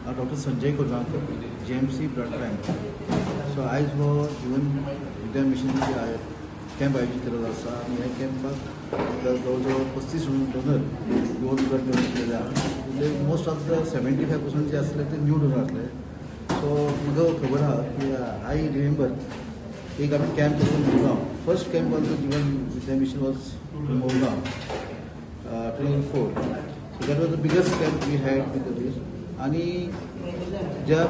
हांव doctor Sanjay Kolgaonkar, GMC blood bank. So आयज हो जीवन विद्या मिशनाचे कॅम्प आयोजीत केलेलो आसा आनी ह्या कॅम्पाक जवळ जवळ 35 डोनर येवन ब्लड डोनेट केलेले आहा. म्हणजे most of the 75% जे आसले ते न्यू डोनर आसले. सो म्हाका खबर आहा की I remember एक आमी कॅम्प केलो Murgaon. First camp was the Jeevan Vidya Mission was Murgaon 2004. So that was the biggest camp we had with this. आणि ज्या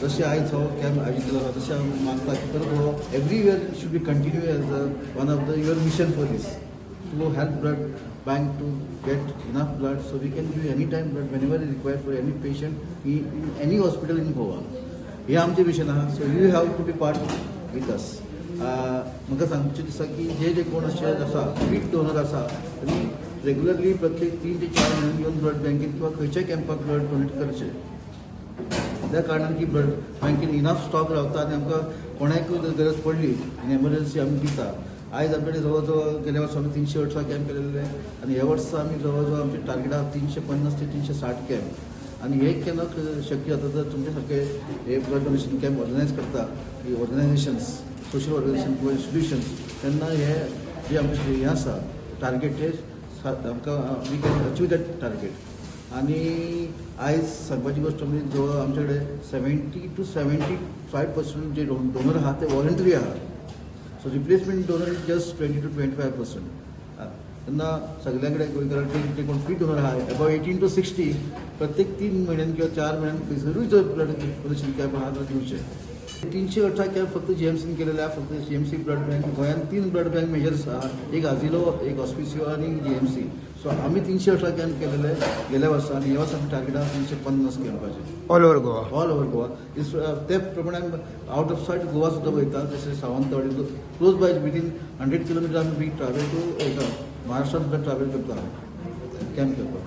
जशें आयज हो कॅम्प आयोजीत केलो आसा, तशें हांव मानता की परत हो every year should be continue as a one of the your mission for this to help blood bank to get enough blood, so we can give any time blood whenever is required for any patient in any hospital in Goa. हे आमचें mission आहा. So you have to be part with us. म्हाका सांगचें दिसता की जे जे कोण अशे आसा, फीट डोनर आसा, आनी रेगुलरली प्रत्येक 3 ते 4 म्हयन्यान येवन ब्लड बँकेन किंवा खंयच्याय कॅम्पाक ब्लड डोनेट करचें, त्या कारणान की ब्लड बँकेन इनफ स्टॉक रावता आनी आमकां कोणाकूय जर गरज पडली आनी एमर्जन्सी आमी दिता. आयज आमचे कडेन जवळ जवळ गेल्या वर्सा आमी 318 कॅम्प केलेले आनी ह्या वर्सा आमी जवळ जवळ आमचे टार्गेट आहा 350 ते 360 कॅम्प. आनी हे केन्ना शक्य जाता जर तुमचे सारखे हे ब्लड डोनेशन कॅम्प ऑर्गनायज करता ऑर्गनायझेशन्स, सोशल ऑर्गनायझेशन किंवा इन्स्टिट्युशन्स, तेन्ना हे जे आमचे हें आसा टार्गेट, ते आमकां we can achieve that target. आनी आयज सांगपाची गोश्ट म्हणजे जवळ आमचे कडेन 70 to 75% जे डोनर आहा ते वॉलंटरी आहा. So replacement donor is just 20 to 25%. तेन्ना सगळ्यां कडेन गोंयकारांक जे कोण फीट डोनर आहा एबव 18 टू 60, प्रत्येक 3 म्हयन्यान किंवा 4 म्हयन्यान खंयसरूय जर ब्लड डोनेशन कॅम्प आहा जाल्यार दिवचे. 318 कॅम्प फक्त जीएमसीन केलेले आहा, फक्त जीएमसी ब्लड बँक. गोंयांत तीन ब्लड बँक मेजर्स आहा, एक आजिलो, एक ऑस्पिसियो आनी जीएमसी. सो आमी 318 कॅम्प केलेले गेल्या वर्सा आनी ह्या वर्सा आमी टार्गेट आहा 350 कॅम्पाचे. All over Goa? All over Goa. ते प्रमाणे आमी आउट ऑफ सायड गोवा सुद्दां वयता, जशें Sawantwadi, close by, within 100 kilometer आमी we travel to महाराष्ट्रात सुद्दां ट्रॅव्हल करता आमी कॅम्प करपाक.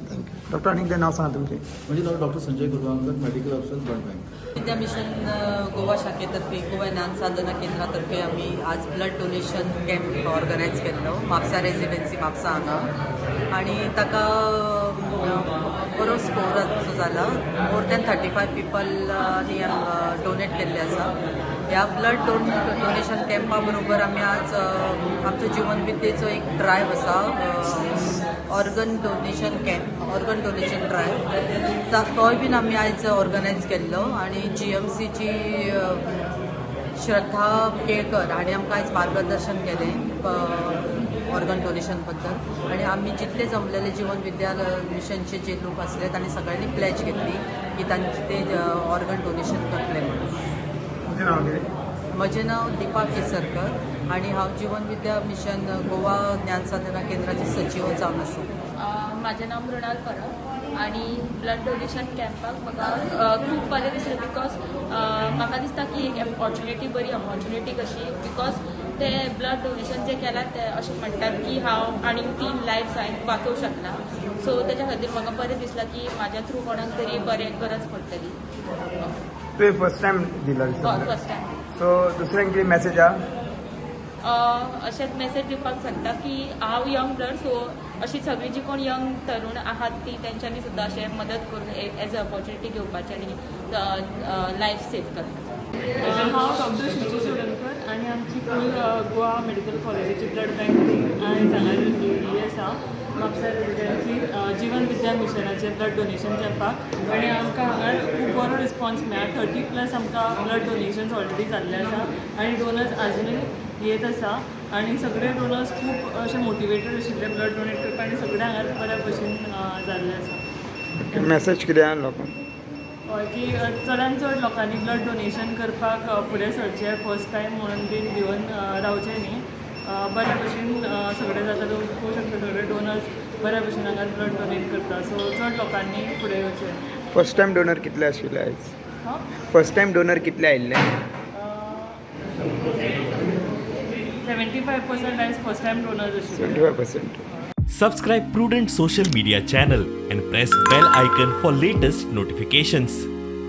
Thank you doctor. आनी एकदां नांव सांगा तुमचें. म्हजें नांव doctor Sanjay Kurgaonkar, medical officer, blood bank. Vidya mission Goa शाखेतर्फे, गोवा ज्ञान साधना केंद्रातर्फे आमी आज ब्लड डोनेशन कॅम्प ऑर्गनायज केल्लो म्हापसा रेजिडेन्सी, म्हापसा हांगा आनी ताका बरो स्कोर जाला. मोर दॅन 35 पिपलांनी डोनेट केल्ले आसा. ह्या ब्लड डोनेशन कॅम्पा बरोबर आमी आज आमचो जीवन विद्येचो एक ड्रायव्ह आसा, organ donation camp, organ donation drive, तोय बीन आमी आयज ऑर्गनायज केल्लो आनी जीएमसीची श्रद्धा केळकर हांणी आमकां आयज मार्गदर्शन केलें ऑर्गन डोनेशन बद्दल. आनी आमी जितले जमलेले जीवन विद्या मिशनचे जे लोक आसले, तांणी सगळ्यांनी प्लेज घेतली की तांचे ते ऑर्गन डोनेशन करतले म्हणून. तुमचें नांव कितें? म्हजें नांव दीपा केसरकर आनी हांव जीवन विद्या मिशन गोवा ज्ञान साधना केंद्राचे सचीव जावन आसा. म्हाजें नांव मृणाल परब आनी ब्लड डोनेशन कॅम्पाक म्हाका खूब बरें दिसलें, because म्हाका दिसता की एक ऑपॉर्च्युनिटी, बरी ऑपॉर्च्युनिटी कशी, because ते ब्लड डोनेशन जे केलां ते अशें म्हणटात की हांव आनीक तीन लायफ्स हांवें वाचोवंक शकला. सो तेच्या खातीर म्हाका बरें दिसलां की म्हाज्या थ्रू कोणाक तरी बरें गरज पडटली. तुवें फर्स्ट टायम दिला दिसता? First time. सो दुसऱ्यांक कितें मॅसेज आहा? अशेंच मेसेज दिवपाक सोदता की हांव यंग ब्लड, सो अशी सगळीं जी कोण यंग तरुण आहात ती तेंच्यांनी सुद्दां अशें मदत करून एज अ ऑपॉर्च्युनिटी घेवपाची आनी लायफ सेव करपाची. हांव डॉक्टर शुची चोडणकर आनी आमची फूल गोवा मेडिकल कॉलेजीची ब्लड बँक टीम आयज हांगा येयल्ली आसा म्हापसा रेजिडेन्सी जीवन विद्या मिशनाचे ब्लड डोनेशन कॅम्पाक आनी आमकां हांगा खूब बरो रिस्पॉन्स मेळ्ळा. 30 प्लस आमकां ब्लड डोनेशन्स ऑलरेडी जाल्ले आसा आनी डोनर्स आजुनूय येत आसा आनी सगळे डोनर्स खूब अशे मोटिवेटेड आशिल्ले ब्लड डोनेट करपाक आनी सगळे हांगा बऱ्या भशेन जाल्ले आसा. मॅसेज कितें आहा लोकांक? हय, की चडान चड लोकांनी ब्लड डोनेशन करपाक फुडें सरचें. फर्स्ट टायम म्हणून बीन भिवन रावचें न्ही. बऱ्या भशेन सगळें जाता. तुमी पळोवंक शकता, सगळे डोनर्स बऱ्या भशेन हांगा ब्लड डोनेट करता. सो चड लोकांनी फुडें येवचें. फर्स्ट टायम डोनर कितले आशिल्ले आयज? हां? फर्स्ट टायम डोनर कितले आयिल्ले? 75% आयज फर्स्ट टायम डोनर्स आशिल्ले. 75%. Subscribe Prudent Social Media channel and press bell icon for latest notifications.